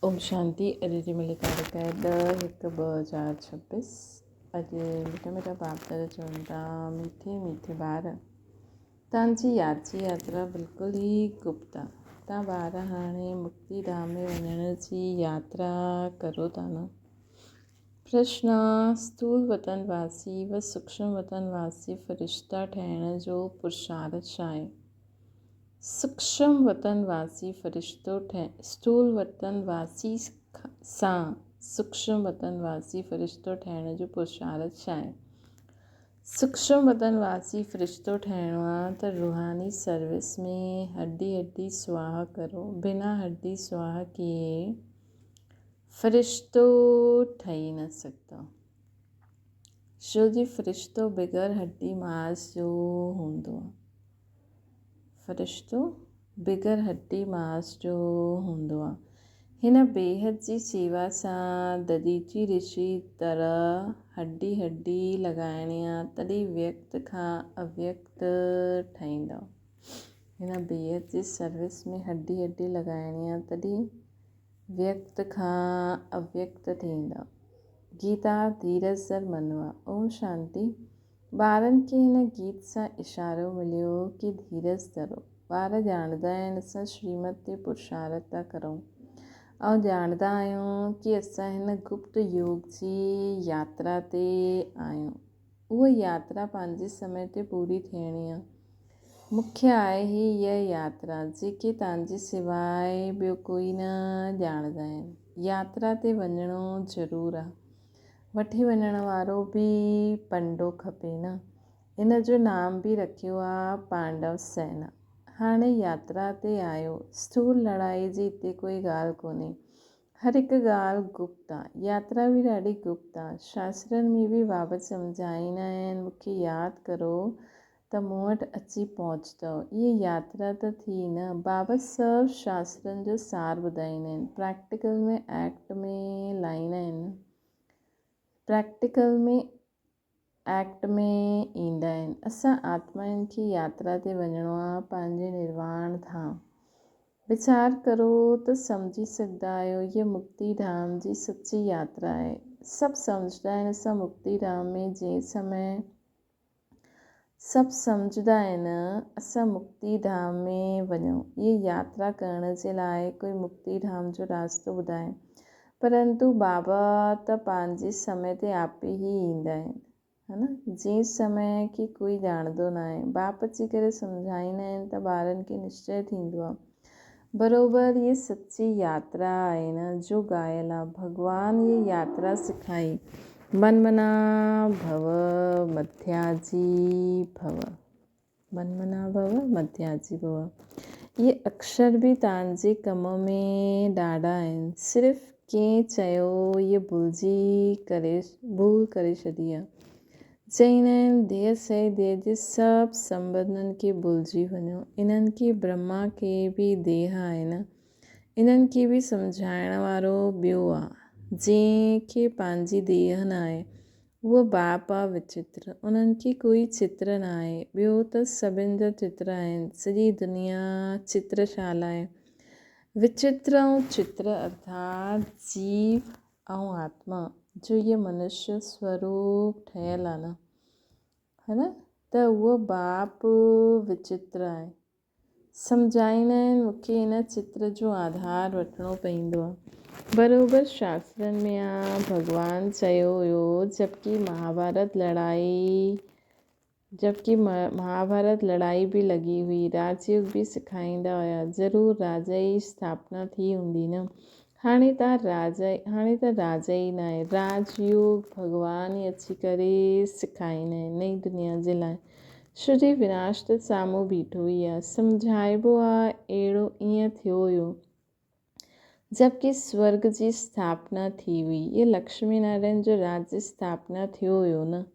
اوم شانتي اڄ جي ملي تاريخ آهي ڏهه هڪ 2026. اڄ مٺا مٺا باپ دادا چون ٿا، ميٺي ميٺي ٻار، تان جي ياتري ياترا بلڪل ئي گپت آ. تان ٻار هاڻي مڪتي ڌام ۾ وڃڻ جي ياترا ڪرو ٿا نه؟ پرشن، اسٿول وطن واسي و سوڪشم وطن واسي فرشتا ٺهڻ جو پرشارٿ ڇا آهي؟ سوڪشم وطن واسي فرشتو اسٿول وطن واسي سان سوڪشم وطن واسي فرشتو ٺهڻ جو پرشارٿ ڇا آهي؟ سوڪشم وطن واسي فرشتو ٺهڻو آ ته روحاني سروس ۾ هڏي هڏي سواهه ڪرو، بنا هڏي سواهه ڪيئي فرشتو ٺهي نه سگهندو. ڇو جي فرشتو بغير هڏي ماس جو هوندو آ. فرشتو بغير هڏي ماس جو هوندو آ. هن بيحد جي سيوا سان دديچي رشي طرح هڏي هڏي لڳائڻي آ تڏهن ويڪت کان اويڪت ٺهيندؤ. هن بيحد جي سروس ۾ هڏي هڏي لڳائڻي آ تڏهن ويڪت کان اويڪت ٿيندؤ. گيتا ڌيرج ڌر منوا. اوم شانتي. ٻارن کي هن گيت سان اشارو مليو ڪي ڌيرج ڌرو. ٻار ڄاڻندا آهن اسان شريمت تي پرشارٿ ٿا ڪرون ۽ ڄاڻندا آهيون ڪي اسان هن گپت يوگ جي ياترا تي آهيون. اها ياترا پنهنجي سمي تي پوري ٿيڻي آهي. مکيه آهي هي اها ياترا جيڪي تان جي سواء ٻيو ڪوئي نه ڄاڻندا آهن. ياترا تي وڃڻو ضرور آهي. وٺي وڃڻ وارو به پنڊو کپي نه. ان جو نام به رکيو آ پانڊو سينا. هاڻي ياترا تي آيو. اسٿول لڙائي جي هتي ڪوئي ڳالهه ڪونهي. هر هڪ ڳالهه گپت آ. ياترا به ڏاڍي گپت آ. شاسترن ۾ به بابت سمجهائيندا آهن مون کي ياد ڪرو ته مون وٽ اچي پهچندؤ. اهي ياترا ته ٿي نه. بابا سڀ شاسترن جو سار ٻڌائيندا آهن. پريڪٽيڪل ۾ ايڪٽ ۾ لاهيندا آهن. پريڪٽيڪل ۾ ايڪٽ ۾ ايندا آهن. اسان آتمائن کي ياترا تي وڃڻو آهي پنهنجي نرواڻ ڌام. ويچار ڪرو ته سمجهي سگهندا آهيو هيء مڪتي ڌام جي سچي ياترا آهي. سڀ سمجهندا آهن اسان مڪتي ڌام ۾ جنهن سمي سڀ سمجهندا آهن اسان مڪتي ڌام ۾ وڃون. اهي ياترا ڪرڻ جي لاء ڪوئي مڪتي ڌام جو راستو ٻڌائي. پرنتو بابا ته پنهنجي سمي تي آپي ئي ايندا آهن. ها نه؟ جنهن سمي کي ڪوئي ڄاڻندو ناهي. باپ اچي ڪري سمجهائيندا آهن ته ٻارن کي نشچي ٿيندو آهي. بروبر هيء سچي ياترا آهي نه جو ڳايل آ. ڀڳوان هيء ياترا سکائي. من منا ڀو مڌياجي ڀو. من منا ڀو مڌياجي ڀو. اهي اڪشر به تان جي ڪم ۾ ڏاڍا آهن. صرف ڪنهن چيو هيء ڀلجي ڪري ڀول ڪري ڇڏي آ. چئيندا آهن، ديهه سهي ديهه جي سڀ سنٻنڌن کي ڀلجي وڃو. انهن کي برهما کي به ديهه آهي نه؟ انهن کي به سمجهائڻ وارو ٻيو آ. جنهن کي پنهنجي ديهه نه آهي، اهو باپ آ وچتر. انهن کي ڪوئي چتر نه آهي. ٻيو ته سڀن جا چتر آهن. سڄي دنيا چتر شالا آهي. وچتر ۽ چتر ارٿات جيو ۽ آتما جو هيء منشيه سوروپ ٺهيل آ نه، ها نه، ته اهو باپ وچتر آهي. سمجهائيندا آهن مون کي هن چتر جو آڌار وٺڻو پئيندو آ. بروبر شاسترن ۾ آ، ڀڳوان چيو هيو جبڪه مهاڀارت لڙائي جبڪه مهاڀارت لڙائي به لڳي هئي، راج يوگ به سکائيندا هيا، ضرور راج جي اسٿاپنا ٿي هوندي نه؟ هاڻي ته راج هاڻي ته راج ئي ناهي، راج يوگ ڀڳوان ئي اچي ڪري سکائيندا آهن نئين دنيا جي لاء. شري وناش ته سامهون بيٺو ئي آ، سمجهائبو آ اهڙو ائين ٿيو هيو. جبڪه سورڳ جي اسٿاپنا ٿي هئي. اهو لڪشمي نارائڻ جو راڄ اسٿاپنا ٿيو هيو نه.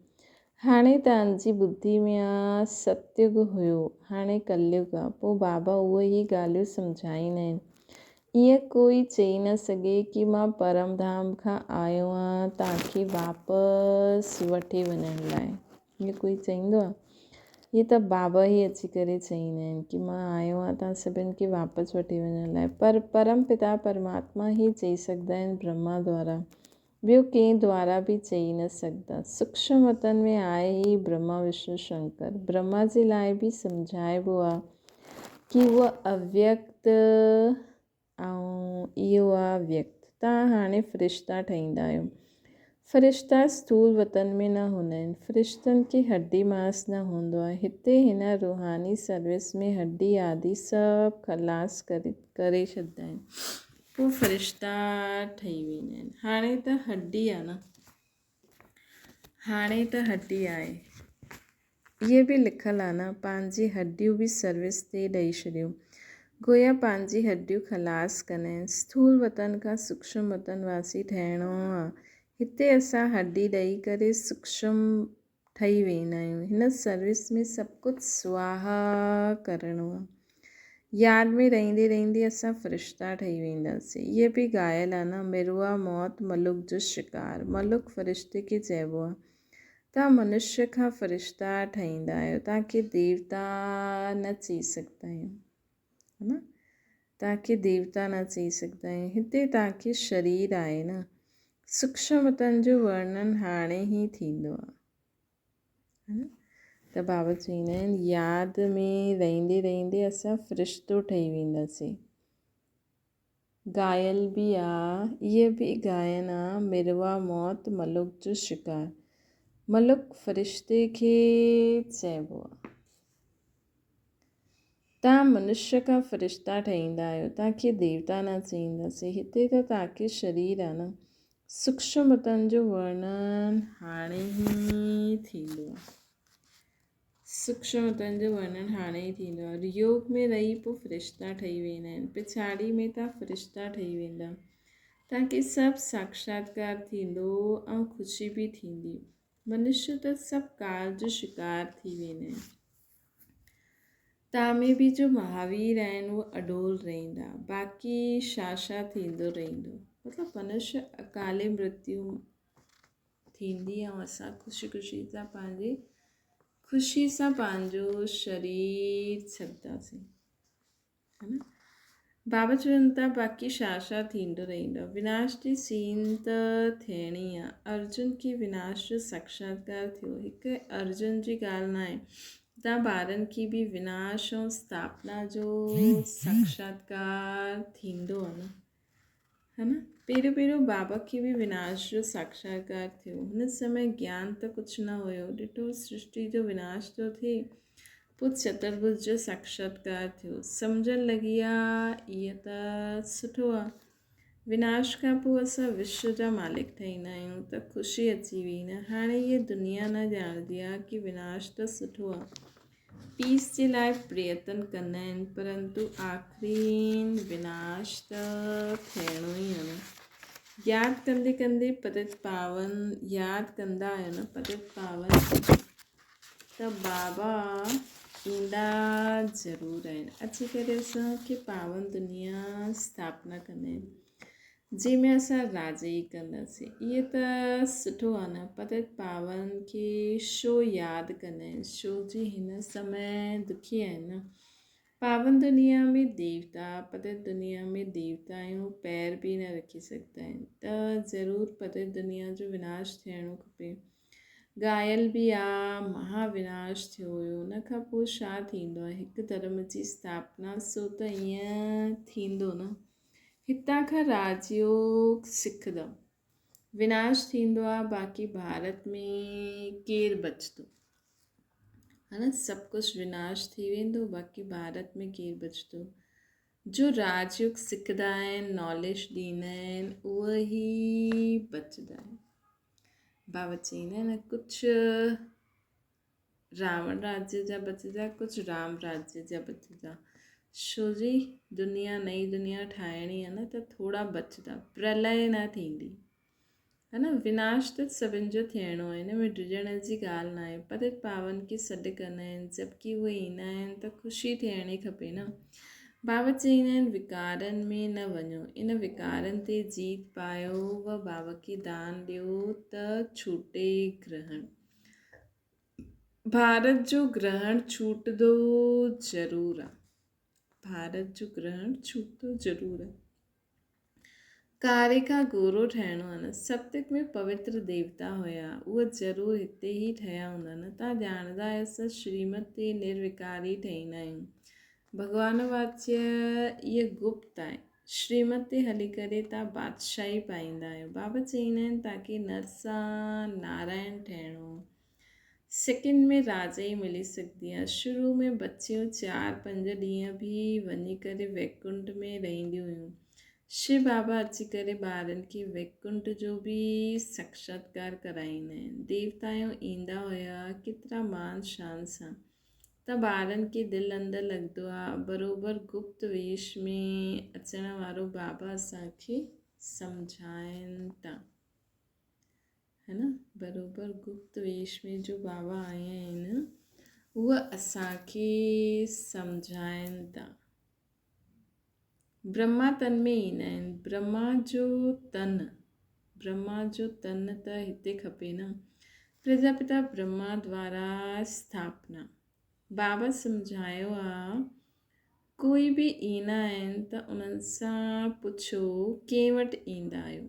هاڻي ته انجي ٻڌي ۾ آ ستيگ هيو، هاڻي ڪليگ آ. پوء بابا اهي ئي ڳالهيون سمجهائيندا آهن. ائين ڪوئي چئي نه سگهي ڪي مان پرم ڌام کان آيو آن توهان کي واپس وٺي وڃڻ لاء. ائين ڪوئي چئيندو آ؟ هي ته بابا ئي اچي ڪري چئيندا آهن ڪي مان آيو آهيان توهان سڀن کي واپس وٺي وڃڻ لاء پر پرم پتا پرماتما ئي چئي سگهندا آهن برهما دوارا ٻيو ڪنهن دوارا به چئي نه سگهندا. سوڪشم وطن ۾ آهي ئي برهما وشنو شنڪر. برهما جي لاء به سمجهائبو آهي ڪي اهو اويڪت ۽ اهو آ ويڪت. توهان هاڻي فرشتا ٺهيندا آهيو. فرشتا اسٿول وطن ۾ نه هوندا آهن. فرشتن کي هڏي ماس نه هوندو آهي. هتي هن روحاني سروس ۾ هڏي آدي سڀ خلاص ڪري ڇڏيندا آهن. پوء فرشتا ٺهي ويندا آهن. هاڻي ته هڏي آ نه. هاڻي ته هڏي آهي. اهي به لکيل آ نه، پنهنجي هڏيون به سروس تي ڏئي ڇڏيو. گويا پنهنجي هڏيون خلاص ڪنين. اسٿول وطن کان سوڪشم وطن واسي ٺهڻو آ. هتي اسان هڏي ڏئي ڪري سوڪشم ٺهي ويندا آهيون. هن سروس ۾ سڀ ڪجهه سواها ڪرڻو آ. ياد ۾ رهندي رهندي اسان فرشتا ٺهي وينداسين. اهي به ڳايل آ نه، مروا موت ملوڪ جو شڪار. ملوڪ فرشتي کي چئبو آ. توهان منشيه کان فرشتا ٺهيندا آهيو، توهان کي ديوتا نه چئي سگهندا آهيون. ها نه؟ توهان کي ديوتا نه چئي سگهندا آهيون. هتي توهان کي شرير آهي نه. سوڪشم وطن جو ورڻن هاڻي ئي ٿيندو آهي. ها نه؟ ته بابا چئيندا آهن ياد ۾ رهندي رهندي اسان فرشتو ٺهي وينداسين. گايل به آ، اهي به ڳائن آ، مروا موت ملوڪ جو شڪار. ملوڪ فرشتي کي چئبو آ. توهان منشيه کان فرشتا ٺهيندا آهيو، توهان کي ديوتا نه چئينداسين. هتي ته توهان کي شرير آ نه. سوڪشم وطن جو ورڻن هاڻي ئي ٿيندو آ. سوڪشم وطن جو ورڻن هاڻي ئي ٿيندو آهي. يوگ ۾ رهي پوء فرشتا ٺهي ويندا آهن. پڇاڙي ۾ توهان فرشتا ٺهي ويندا. توهان کي سڀ ساکشاتڪار ٿيندو ۽ خوشي به ٿيندي. منشيه ته سڀ ڪال جو شڪار ٿي ويندا آهن. تان ۾ به جو مهاوير آهن اهي اڏول رهندا. باقي ڇا ڇا ٿيندو رهندو. مطلب منشيه اڪالي مرتيو ٿيندي ۽ اسان خوشي خوشي سان پنهنجي خوشي سان پنهنجو شرير ڇڏنداسين ها نه بابا چون ٿا باقي ڇا ڇا ٿيندو رهندو وناش جي سين ته ٿيڻي آ ارجن کي وناش جو ساکشاتڪار ٿيو هڪ ارجن جي ڳالهه ناهي تان ٻارن کي به وناش ۽ اسٿاپنا جو ساکشاتڪار ٿيندو آ نه ها نه؟ پهريون پهريون بابا کي به وناش جو ساکشاتڪار ٿيو. هن سمي گيان ته ڪجهه نه هيو. ڏٺو سرشٽي جو وناش ٿو ٿئي. پوء چترڀج جو ساکشاتڪار ٿيو. سمجهڻ لڳي آ اهو ته سٺو آ. وناش کان پوء اسان وشو جا مالڪ ٺهيندا آهيون ته خوشي اچي وئي نه. هاڻي هيء دنيا نه ڄاڻندي آ ڪي وناش ته سٺو آ. پيس جي لاء پريتن ڪندا آهن پرنتو آخرين وناش ته ٿيڻو ئي آهي نه. ياد ڪندي ڪندي پتت پاون ياد ڪندا آهيو نه پتت پاون ته بابا ايندا ضرور آهن اچي ڪري اسان کي پاون دنيا اسٿاپنا ڪندا آهن. جنهن ۾ اسان راڄ ئي ڪنداسين. اهي ته سٺو آ نه پتت پاون کي شو ياد ڪندا آهن شو جي هن سمي دکي آهن نه پاون دنيا ۾ ديوتا پتت دنيا ۾ ديوتا آهيون پير به نه رکي سگهندا آهن ته ضرور پتت دنيا جو وناش ٿيڻو کپي ڳايل به آ مها وناش ٿيو هيو ان کان پوء ڇا ٿيندو آهي هڪ ڌرم جي اسٿاپنا سو ته ائين ٿيندو نه هتان کان راجيوگ سکندم. وناش ٿيندو آ باقي ڀارت ۾ ڪير بچندو. ها نه سڀ ڪجهه وناش ٿي ويندو باقي ڀارت ۾ ڪير بچندو. جو راجيوگ سکندا آهن ناليج ڏيندا آهن اهي ئي بچندا آهن. بابا چئيندا آهن ڪجهه راوڻ راجيه جا بچجا ڪجهه رام راجيه جا بچجا ڇو جي دنيا نئي دنيا ٺاهڻي آهي نه ته ٿورا بچدا پرلئه نه ٿيندي ها نه وناش ته سڀن جو ٿيڻو آهي هن ۾ ڊڄڻ جي ڳالهه نه آهي پتت پاون کي سڏ ڪندا آهن جبڪي اهي ايندا آهن ته خوشي ٿيڻي کپي نه بابا چئيندا آهن وڪارن ۾ نه وڃو ان وڪارن تي جيت پايو و بابا کي دان ڏيو ته ڇوٽي گرهڻ. ڀارت جو گرهڻ ڇوٽندو ضرور آ. ڀارت جو گرهڻ ڇوٽندو ضرور آ. ڪاري کان گورو ٺهڻو آ نه. ستيگ ۾ پوتر ديوتا هيا، اهي ضرور هتي ئي ٺهيا هوندا نه. تان ڄاڻندا آهيو اسان شريمت تي نروڪاري ٺهيندا آهيون. ڀڳوان واچيه اهي گپت آهي. شريمت تي هلي ڪري تان بادشاهي پائيندا آهيو. بابا چئيندا آهن تان کي نر سان نارائڻ ٺهڻو آ. سڪن ۾ راجائي ملي سگهندي آهي. شروع ۾ بچيون چار پنج ڏينهن به وڃي ڪري ويڪنٺ ۾ رهنديون هيون. شو بابا اچي ڪري ٻارن کي ويڪنٺ جو به ساکشاتڪار ڪرائيندا آهن. ديوتايون ايندا هيا ڪيترا مان شان سان ته ٻارن کي دل اندر لڳندو آ بروبر گپت ويش ۾ اچڻ وارو بابا اسان کي سمجهائن ٿا. هي نه بروبر گپت ويش ۾ جو بابا آيا آهن اهي اسان کي سمجهائن ٿا. برهما تن ۾ ايندا آهن. برهما جو تن، برهما جو تن ته هتي کپي نه. پرجاپتا برهما دوارا اسٿاپنا. بابا سمجهايو آ ڪوئي به ايندا آهن ته انهن سان پڇو ڪنهن وٽ ايندا آهيو.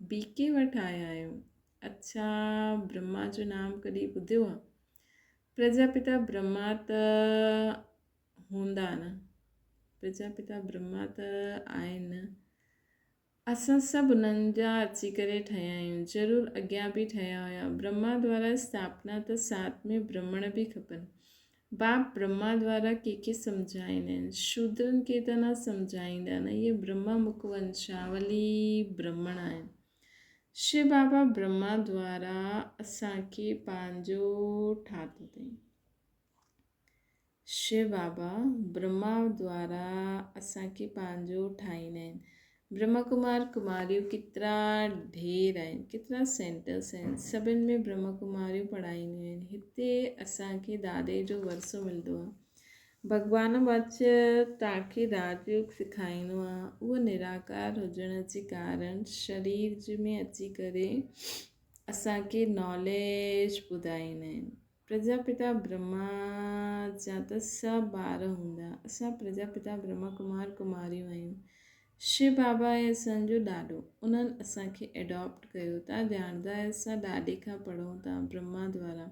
بي ڪي وٽ آيا آهيو. اڇا برهما جو نام ڪڏهن ٻڌيو آ؟ پرجاپتا برهما ته هوندا نه. پرجاپتا برهما ته آهن نه. اسان سڀ انهن جا اچي ڪري ٺهيا آهيون. ضرور اڳيان به ٺهيا هيا. برهما دوارا اسٿاپنا ته ساٿ ۾ برهمڻ به کپن. باپ برهما دوارا ڪنهن کي سمجهائيندا آهن؟ شودرن کي ته نه سمجهائيندا نه، اهي برهما مک ونشاولي برهمڻ آهن. شو بابا برهما دوارا اسان کي پنهنجو ٺاهتو اٿئي. شو بابا برهما دوارا اسان کي پنهنجو ٺاهيندا آهن. برهما ڪمار ڪماريون ڪيترا ڍير آهن، ڪيترا سينٽرس آهن، سڀن ۾ برهما ڪماريون پڙهائينديون آهن. هتي اسان کي دادي جو ورثو ملندو آهي. ڀڳوان بچ توهان کي راج يوگ سکائيندو آهي. اهو نراڪار هجڻ جي ڪارڻ شرير ۾ اچي ڪري اسان کي ناليج ٻڌائيندا آهن. پرجاپتا برهما جا ته سڀ ٻار هوندا. اسان پرجاپتا برهما ڪمار ڪماريون آهيون. شو بابا آهي اسان جو ڏاڏو. انهن اسان کي ايڊاپٽ ڪيو. توهان ڄاڻندا آهيو اسان ڏاڏي کان پڙهون ٿا برهما دوارا.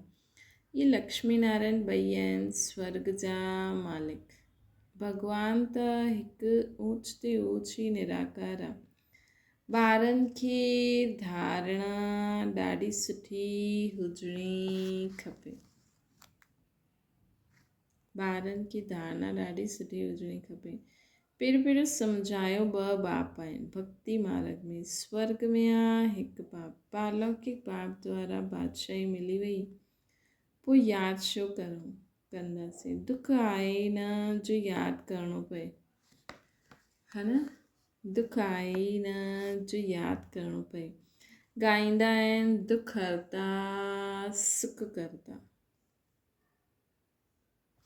اهي لڪشمي نارائڻ ٻئي آهن سورڳ جا مالڪ. ڀڳوان ته هڪ اوچ تي اوچ ئي نراڪار آهي. ٻارن کي ڌارڻا ڏاڍي سٺي هجڻي کپي. ٻارن کي ڌارڻا ڏاڍي سٺي هجڻي کپي. پهريون پهريون سمجهايو ٻه باپ آهن ڀڳتي مارڳ ۾ سورڳ ۾ آ هڪ باپ. پارلوڪڪ باپ دوارا بادشاهي ملي وئي پوء ياد ڇو ڪرون ڪنداسين. دک آهي ئي نه جو ياد ڪرڻو پئي. ها نه دک آهي ئي نه جو ياد ڪرڻو پئي. ڳائيندا آهن دک هرتا سک ڪرتا.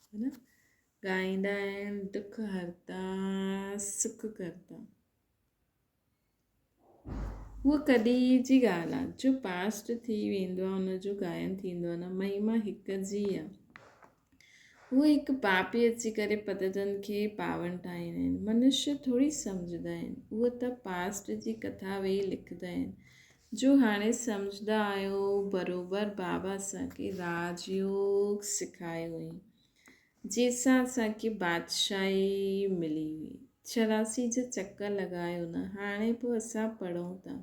ها نه ڳائيندا آهن دک هرتا سک ڪرتا. هوء ڪڏهن جي ڳالهه آ. جو پاسٽ ٿي ويندو آ ان جو گائن ٿيندو آ نه. مهما هڪ جي آ. هوء هڪ پاپي اچي ڪري پتتن کي پاون ٺاهيندا آهن. منشيه ٿوري سمجهندا آهن. اهي ته پاسٽ جي ڪٿا ويهي لکندا آهن. جو هاڻي سمجهندا آهيو بروبر بابا اسان کي راج يوگ سکايو هئي. جنهن سان اسان کي بادشاهي ملي هئي. 84 جا چڪر لڳايو نه، هاڻي پوء اسان پڙهون ٿا.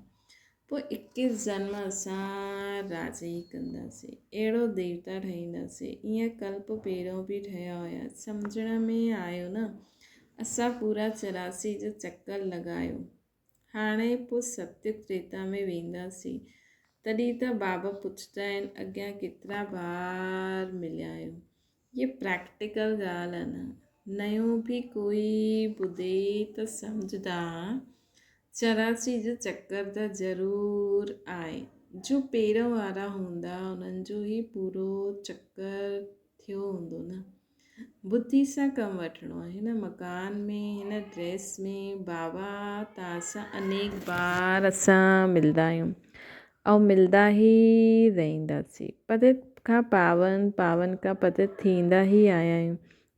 پوء اڪيس جنم اسان راجائي ڪنداسين. اهڙو ديوتا ٺهينداسين. ائين ڪلپ پهريون به ٺهيا هيا. سمجهڻ ۾ آيو نه؟ اسان پورا 84 جا چڪر لڳايو. هاڻي پوء ستيگ تريتا ۾ وينداسين. تڏهن ته بابا پڇندا آهن اڳيان ڪيترا ٻار مليا آهيو. هيء پريڪٽيڪل ڳالهه آهي نه. نيون به ڪوئي ٻڌي ته سمجهندا. 84 جو چڪر ته ضرور آهي. جو پيرن وارا هوندا انهن جو هي پورو چڪر ٿيو هوندو نه. ٻڌي سان ڪم وٺڻو آهي. هن مڪان ۾ هن ڊريس ۾ بابا توهان سان انيڪ بار اسان ملدا آهيون ۽ ملدا ئي رهنداسين. پتت کان پاون، پاون کان پتت ٿيندا ئي آيا آهيون.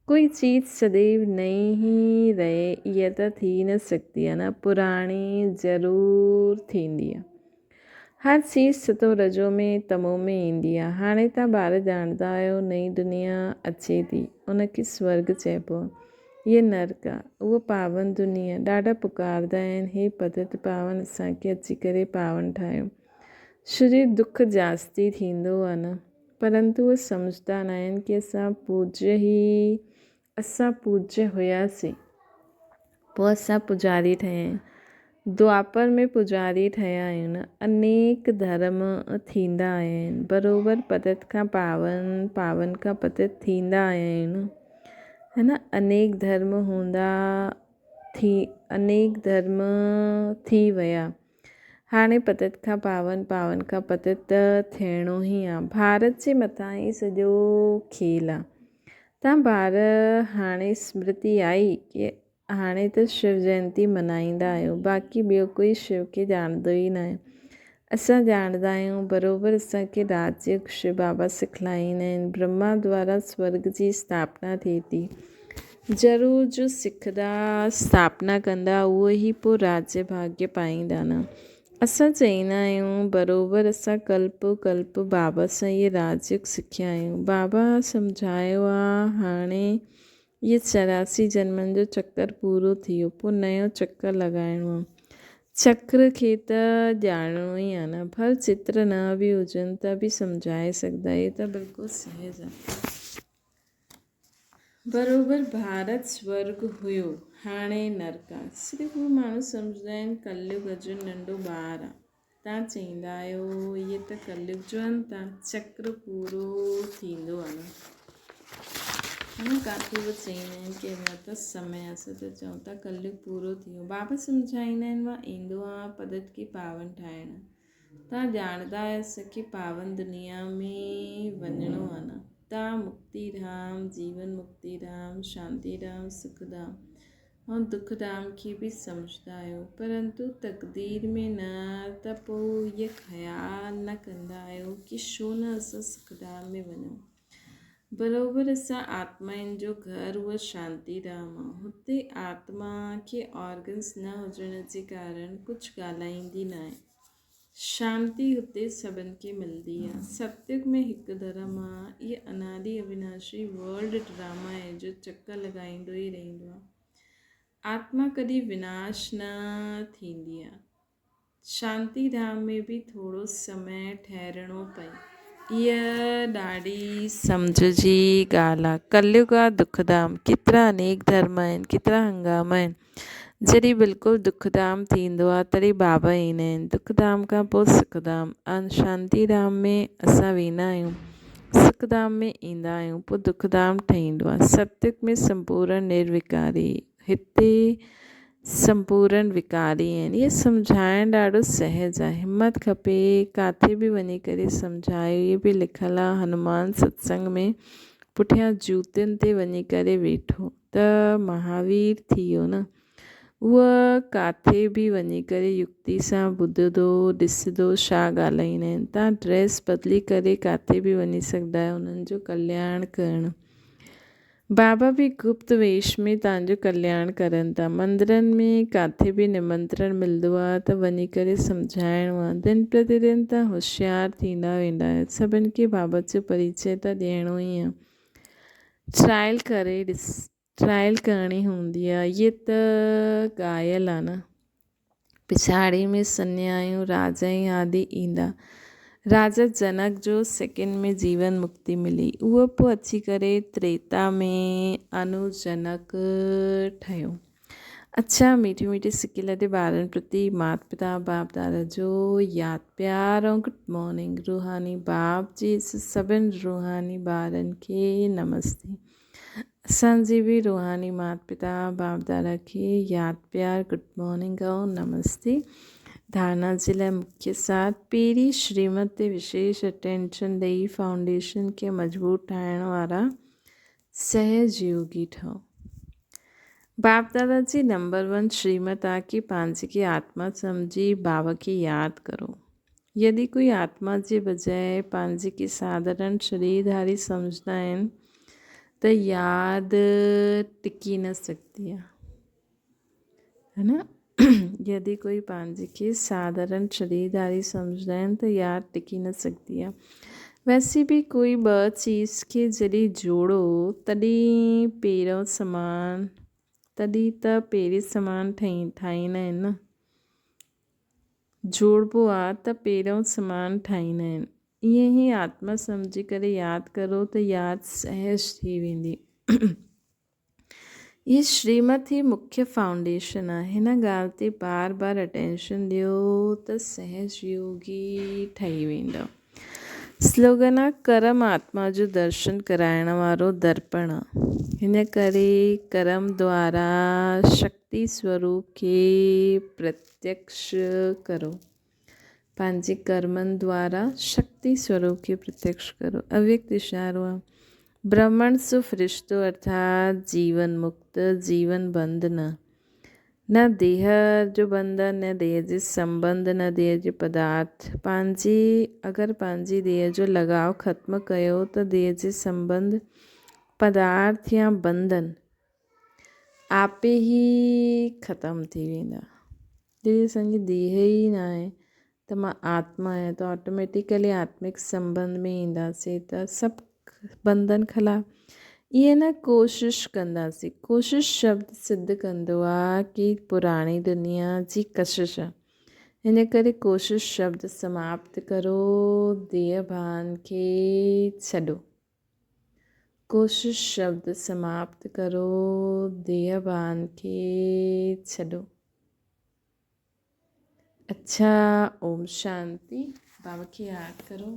ڪوئي چيز سديو نئين ئي رهي اها ته ٿي نه سگهندي آهي نه، پراڻي ضرور ٿيندي آهي. هر چيز ستو رجو ۾ تمو ۾ ايندي آهي. هاڻي توهان ٻار ڄاڻندا آهيو نئين دنيا اچي ٿي، ان کي سورڳ چئبو آهي. هيء نرڪ آهي. اهو پاون دنيا. ڏاڍا پڪاردا آهن، هي پتت پاون اسان کي اچي ڪري پاون ٺاهيو. شرير دک جاستي ٿيندو آهي نه. پرنتو اهي سمجهندا ناهن ڪي اسان پوجيه ئي اسان پوجيه هياسين پوء اسان پوڄاري ٺهيا آهيون. دوآپر ۾ پوڄاري ٺهيا آهيون نه. انيڪ ڌرم ٿيندا آيا آهن. بروبر پتت کان پاون، پاون کان پتت ٿيندا آيا آهيون نه. هي نه انيڪ ڌرم هوندا ٿي انيڪ ڌرم ٿي ويا. هاڻي پتت کان پاون، پاون کان پتت ته ٿيڻو ئي آ. ڀارت جي مٿان ئي سڄو کيل آ. تان ٻار هاڻي سمرتي آئي ڪي هاڻي ته شو جينتي منائيندا آهيو باقي ٻيو ڪوئي شو کي ڄاڻندو ئي ناهي. اسان ڄاڻندا آهيون بروبر اسان کي راج يوگ شو بابا سکلائيندا آهن. برهما دوارا سورڳ جي اسٿاپنا ٿئي ٿي. ضرور جو سکندا اسٿاپنا ڪندا اهو ئي پوء راجيه ڀاگيه پائيندا نه. اسان چئيندا آهيون بروبر اسان ڪلپ ڪلپ بابا سان اهي راج يوگ سکيا آهيون. بابا سمجهايو آ هاڻي اهي 84 جنمن جو چڪر پورو ٿي ويو پوء نيو چڪر لڳائڻو آ. چڪر کي ته ڄاڻڻو ئي آ نه. ڀل چتر نه به هجن ته به سمجهائي سگهندا. اهي ته بلڪل سهج آ. بروبر ڀارت سورڳ هيو هاڻي نرڪ آ. صرف اهي ماڻهو سمجهندا آهن ڪليگ اجو ننڍو ٻار آ. تان چئيندا آهيو اهي ته ڪليگ جو انت آ. چڪر پورو ٿيندو آ نه. هن ڪاٿي به چئيندا آهن ڪي اڃا ته سمي آ. اسان ته چئون ٿا ڪليگ پورو ٿي ويو. بابا سمجهائيندا آهن مان ايندو آهيان پدت کي پاون ٺاهڻ. تان ڄاڻندا آهيو سکي پاون دنيا ۾ وڃڻو آ نه. تان مڪتي ڌام، جيون مڪتي ڌام، شانتي ڌام، سک ڌام ۽ دک ڌام کي به سمجهندا آهيو پرنتو تقدير ۾ نه ته پوء اهي خيال نه ڪندا آهيو ڪي ڇو نه اسان سک ڌام ۾ وڃون. بروبر اسان آتمائن جو گهر اهو شانتي ڌام آ. هتي آتما کي آرگنس نه هجڻ جي ڪارڻ ڪجهه ڳالهائيندي ناهي. شانتي هتي سڀن کي ملندي آ. ستيگ ۾ هڪ ڌرم آ. اهي انادي اويناشي ورلڊ ڊراما آهي جو چڪر لڳائيندو ئي رهندو آ. آتما ڪڏهن وناش نه ٿيندي آ. شانتي ڌام ۾ به ٿورو سمي ٺهرڻو پئي. اها ڏاڍي سمجهه جي ڳالهه آ. ڪليگ آ دک ڌام. ڪيترا انيڪ ڌرم آهن، ڪيترا هنگاما آهن. جڏهن بلڪل دک ڌام ٿيندو آ تڏهن بابا ايندا آهن. دک ڌام کان پوء سک ڌام. ان شانتي ڌام ۾ اسان ويندا آهيون. سک ڌام ۾ ايندا آهيون. پوء دک ڌام ٺهيندو آ. ستيگ ۾ سمپورڻ نروڪاري. هتي سمپورن وڪاري آهن. اهي سمجهائڻ ڏاڍو سهج آهي. همت کپي ڪاٿي به وڃي ڪري سمجهايو. اهي به لکيل آهي هنومان ستسنگ ۾ پٺيان جوتين تي وڃي ڪري ويٺو ته مهاوير ٿي ويو نه. اهو ڪاٿي به وڃي ڪري يڪتي سان ٻڌندو ڏسندو ڇا ڳالهائيندا آهن. تان ڊريس بدلي ڪري ڪاٿي به وڃي سگهندا آهيو انهن جو ڪلياڻ ڪرڻ. بابا به گپت ويش ۾ توهان جو ڪلياڻ ڪرن ٿا. مندرن ۾ ڪاٿي به نمنترڻ ملندو آهي ته وڃي ڪري سمجهائڻو آهي. دن پرتي دن توهان هوشيار ٿيندا ويندا آهيو. سڀن کي بابا جو پريچيه ته ڏيڻو ئي آهي. ٽرائل ڪري ڏس ٽرائل ڪرڻي هوندي آهي. اهي ته ڳايل آهي نه. پڇاڙي ۾ سنيايون راجائين آدي ايندا. راجا جنڪ جو سيڪنڊ ۾ جيون مڪتي ملي. اهو پوء اچي ڪري تريتا ۾ انوجنڪ ٺهيو. اڇا ميٺي ميٺي سڪي لڏي ٻارن پرتي مات پتا باپ دادا جو ياد پيار ۽ گڊ مارننگ روحاني باپ جي سڀن روحاني ٻارن کي نمستي. اسان جي به روحاني مات پتا باپ دادا کي ياد پيار گڊ مارننگ ۽ نمستي. ڌارنا جي لاء مکيه سار پهرين شريمت تي وشيش اٽينشن ڏئي فائونڊيشن کي مضبوط ٺاهڻ وارا سهج يوگي ٺهو. باپ دادا جي نمبر ون شريمت آ ڪي پنهنجي کي آتما سمجهي بابا کي ياد ڪرو. يدي ڪوئي آتما جي بجاء پنهنجي کي ساڌارڻ شريرڌاري سمجهندا آهن ته ياد ٽڪي نه سگهندي آهي. ها نه؟ يدي ڪوئي پنهنجي کي ساڌارڻ شريرڌاري سمجهندا آهن ته ياد ٽڪي نه سگهندي آهي. ويسي به ڪوئي ٻه چيز کي جڏهن جوڙو تڏهن پهريون سامان تڏهن ته پهرين سامان ٺاهيندا آهن نه. جوڙبو آ ته پهريون سامان ٺاهيندا آهن. ائين ئي آتما سمجهي ڪري ياد ڪرو ته ياد سهج ٿي ويندي. هي شريمت ئي مکيه فائونڊيشن آ. هن ڳالهه تي بار بار اٽينشن ڏيو ته سهج يوگي ٺهي ويندؤ. سلوگن آ ڪرم آتما جو درشن ڪرائڻ وارو درپڻ آ. هن ڪري ڪرم دوارا شڪتي سوروپ کي پرتيڪش ڪرو. پنهنجي ڪرمن دوارا شڪتي سوروپ کي پرتيڪش ڪرو. اويڪت اشارو آ. برهمڻ سو فرشتو ارٿات جيون مڪت، جيون بند نه. نه ديهه جو بنڌن، نه ديهه جي سنٻنڌ، نه ديهه جي پدارٿ. پنهنجي اگر پنهنجي ديهه جو لڳاء ختم ڪيو ته ديهه جي سنٻنڌ، پدارٿ يا بنڌن آپي ئي ختم ٿي ويندا. جڏهن اسان جي ديهه ئي ناهي ته مان آتما آهيان ته آٽوميٽيڪلي آتمڪ سنٻنڌ ۾ اينداسين ته سڀ بنڌن خلاف ائين نه ڪوشش ڪنداسين. ڪوشش شبد سڌ ڪندو آ ڪي پراڻي دنيا جي ڪشش آ. ان ڪري ڪوشش شبد سماپت ڪرو، ديهه ڀان کي ڇڏو. ڪوشش شبد سماپت ڪرو، ديهه ڀان کي ڇڏو. اڇا اوم شانتي. بابا کي ياد ڪرو.